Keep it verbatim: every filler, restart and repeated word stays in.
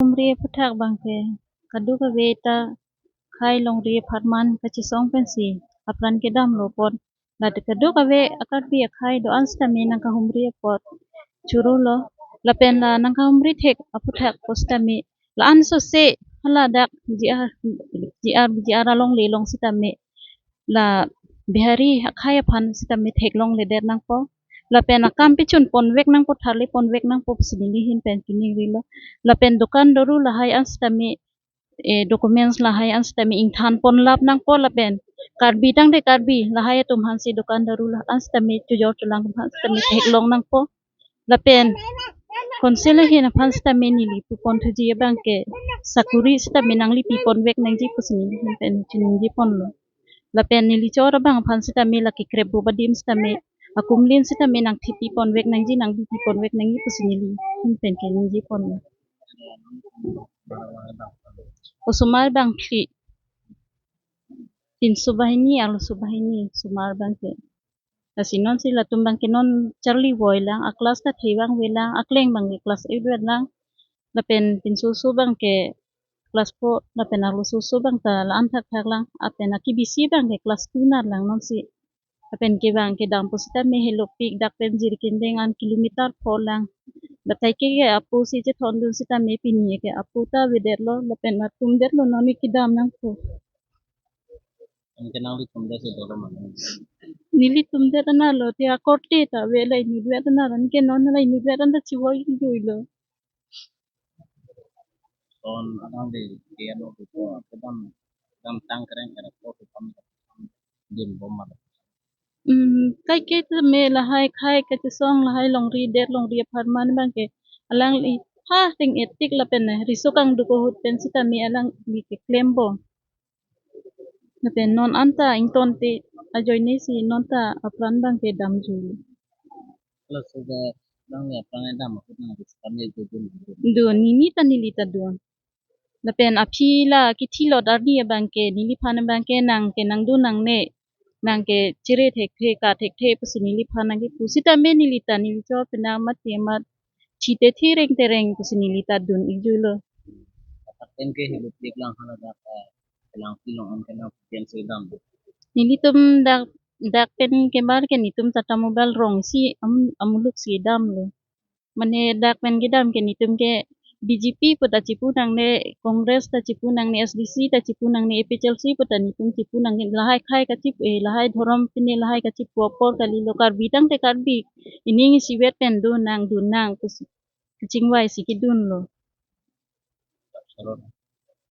Humri aphuthak abangke kadokave ta khei longri apharman kachesong pensi apran kedamlo apot, la kadokave a-Karbi akhei do-an sitame nangkahumri apot chorolo. Lapen la nangkahumri thek aphuthak pusitame la-an sose hala dak G R, G R, G R alongle along sitame la Bihari akhei aphan sitame theklongledet nangpo. Lapen akam pachun ponvek nangpo, tharle ponvek nangpo pusi neli ahin pen chiningrilo. Lapen dokan daru lahai an sitame, eh, documents lahai an sitame ingthan ponlap nangpo, lapen Karbi tangte Karbi lahai atum aphansi dokan daru la-an sitame chojor cholang aphan sitame theklong nangpo. Lapen council ahin aphan sitame neli puponthuji abangke sakuri sitame nangli piponvek nangji pusi neli ahin pen chiningjeponlo. Lapen neli chor abang aphan sitame la kekrep pu adim sitame akumlin sitame nangthepiponvek nangji, nangbipiponvek nangji pusi neli ahin pen ke ningjeponlo. Osomar abang phli, pinso banghini, arloso banghini osomar abangke. Lasi nonsi latum abangke non charli voilang, a-class ta thevangvelang, akleng abangke class eight vetlang, lapen pinsoso abangke class four, lapen arlososo abang ta la-an thakthaklang, lapen akebisi abangke class two natlang nonsi. Lapen kevang kedam pusitame helopik dak pen Jirikindeng an kilometer pho lang. Batai ke ke apo si chethondun sitame pini ke apo ta avedetlo, lapen atumdetlo, non kedam nangpo. Anke nangli atumdet si dolo mane? Neli atumdet anarlo, te akorte ta ave, la inutvet anar, anke non la inutvet an ta chivoi juilo. Ton alangli ke ano ko kedam, kedam tang kereng kereng ko ko pam din bom mal. Hmm, kaike tame lahai khei kachesong, lahai longri det longri apharman abangke alangli ha teng etik lapen riso kangduk ahut pen sitame alangli keklembom. Lapen non anta ingtonte ajoine si non ta apran abangke damjui. Kalau sudah bang ya apran dam aku nang bisa kami itu dun. Dun, nini ta neli ta dun. Lapen aphi la kithilot arni abangke neliphan abangke nangke nangdun nangne, nangke chere thekthe ka thekthe pusi neliphan nangkepu sitame neli ta neli chor pen amat amat thi tethe reng tereng pusi neli ta dun ikjuilo. Atak pen ke hilup lik lang hala dak, eh, kelang pilong an kenang putian sedam. Nelitum dak, dak pen kemar ke netum Tata Mobile rong isi am-, amuluk si damlo. Mane dak pen kedam ke netum ke B J P pu ta chipu nangne, Congress ta chipu nangne, S D C ta chipu nangne, A P H L C pu ta netum chipu nangne, lahai khei kachipu, eh, lahai dhorom pine lahai kachipu apor kalilo, Karbi tangte Karbi, ining isivet pen dun nang dun nang pusi kachingvai si kedunlo.